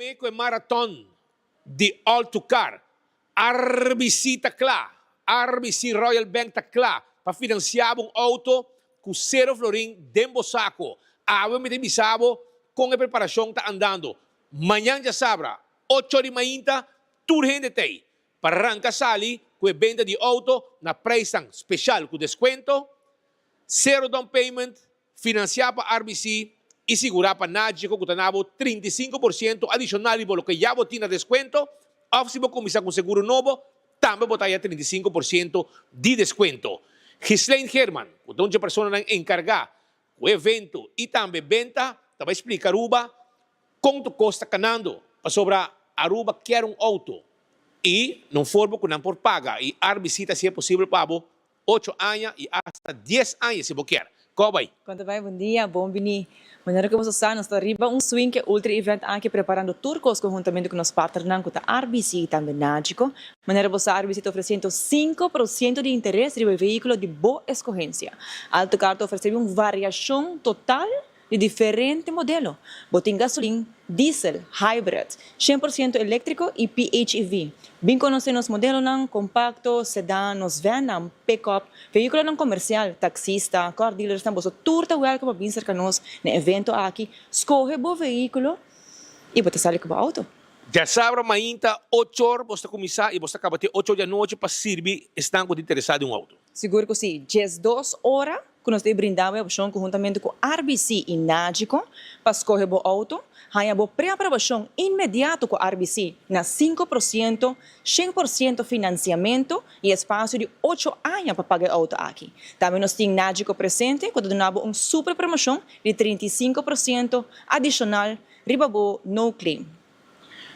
Promé ku e maraton di All to Car, RBC ta kla, RBC Royal Bank ta kla pa finansiá bo un outo ku sero florin den bo sako. Awe mi ta bisa bo kon e preparashon ta andando. Mañan djasabra, ocho di mainta, tur hende t'ei pa ranka sali ku e benta di outo na preisnan speshal ku deskuento, sero down payment, Finansiá pa RBC i sigurá pa Nagico ku ta na bo 35% adishonal riba loke ya bo tin na deskuento òf si bo kuminsá ku un seguro nobo tambe bo ta haya 35% di deskuento. Ghislaine Geerman, ku ta un dje personanan enkargá ku e evento i tambe benta, ta bai splika Aruba kon tur kos ta kanando pasobra Aruba kier un outo i na un forma ku nan por paga i RBC ta hasi e posibel pa bo Ocho aña y hasta dies aña si bo kier. Ko bai? Kon ta bai? Bon dia, bon bini. Manera ku boso sa, nos ta riba un swing ke Ultra Event aki preparando tur kos konhuntamente ku nos partnernan ku ta RBC i tambe Nagico. Manera bo sa, RBC ta ofresiendo 5% di interes riba e vehíkulo di bo eskohensia. Alto Car ta ofresé un variashon total di diferente modelo. Bo tin gasolin, diesel, hybrid, 100% eléktriko i PHEV. Bin konosé nos modelonan, kompakto, sedan, nos vannan, pick-up, vehíkulonan komersial, taksista, car dealersnan, boso tur ta wèlkom pa bin serka nos na e evento aki. Skohe bo vehíkulo i bo ta sali ku bo outo. Djasabra mainta ocho or bos ta kuminsá i bos ta kaba te ocho or di anochi pa sirbi esnan ku ta interesá den un outo. Sigur ku si. 12 ora ku nos ta e brinda bo e opshon konhuntamente ku RBC i Nagico pa skohe bo outo, haña bo preaprobashon inmediato ku RBC na 5%, 100% finansiamentu i espasio di ocho aña pa paga e outo aki. Tambe nos tin Nagico presente ku ta duna bo un super promoshon di 35% adishonal riba bo no claim.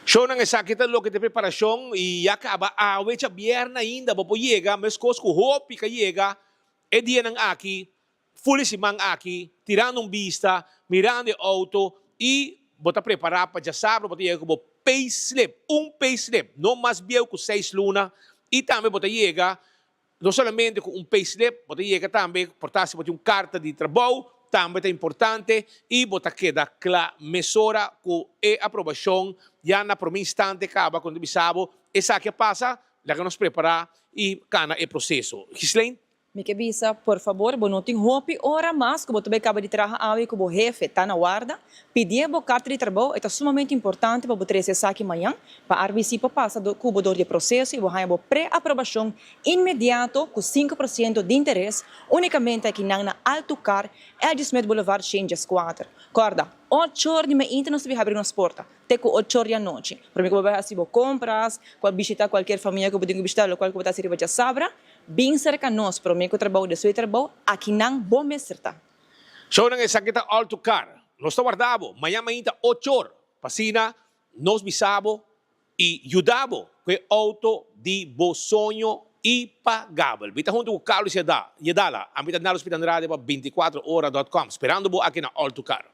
Shownan esaki ta loke ta e preparashon i ya kaba awe djabièrnè ainda bo por yega meskos ku hopi ka yega E dianan aki, ful e siman aki, tirando un bista, mirando e auto y bo ta prepara pa djasabra bo ta yega cu bo payslip, un payslip, no mas bieu cu seis luna y tambe bo ta yega no solamente cu un payslip, bo ta yega tambe por ta si bo tin un carta di trabou, tambe ta importante y bo ta keda cla mesora cu e aprobacion ya na prome instante caba cu nan ta bisa bo esaki a pasa. Laga nos prepará i kana e proseso. Ghislaine. Mi ke bisa, por fabor, bo no tin hopi ora mas ku bo ta bai kaba di traha awe ku bo hefe ta na warda. Pidié bo karta di trabou, e ta sumamente importante pa bo trese esaki mañan, pa RBC por pasa ku bo dor di e proseso i bo haña bo pre-aprobashon inmediato ku 5% di interes, únikamente akinan na Alto Car, LG Smith Boulevard 114. Kòrda, ocho or di mainta nos ta bin habri nos porta. Te ku ochor di anochi. Prome ku bo bai hasi bo kompras, ku a bishita kualkier famia ku bo tin ku bishita, lokual ku bo ta hasi riba djasabra, bin serka nos prome ku trabou, despues di trabou, akinan bo mester ta. Shownan esaki ta All to Car. Nos ta warda bo mañan mainta ochor pa asina nos bisa bo i yuda bo ku e outo di bo soño i pagabel. Mi ta huntu ku Carlos Yedala. Ami ta Nalo Spit Andrade pa 24 ora dot com sperando bo aki na All to Car.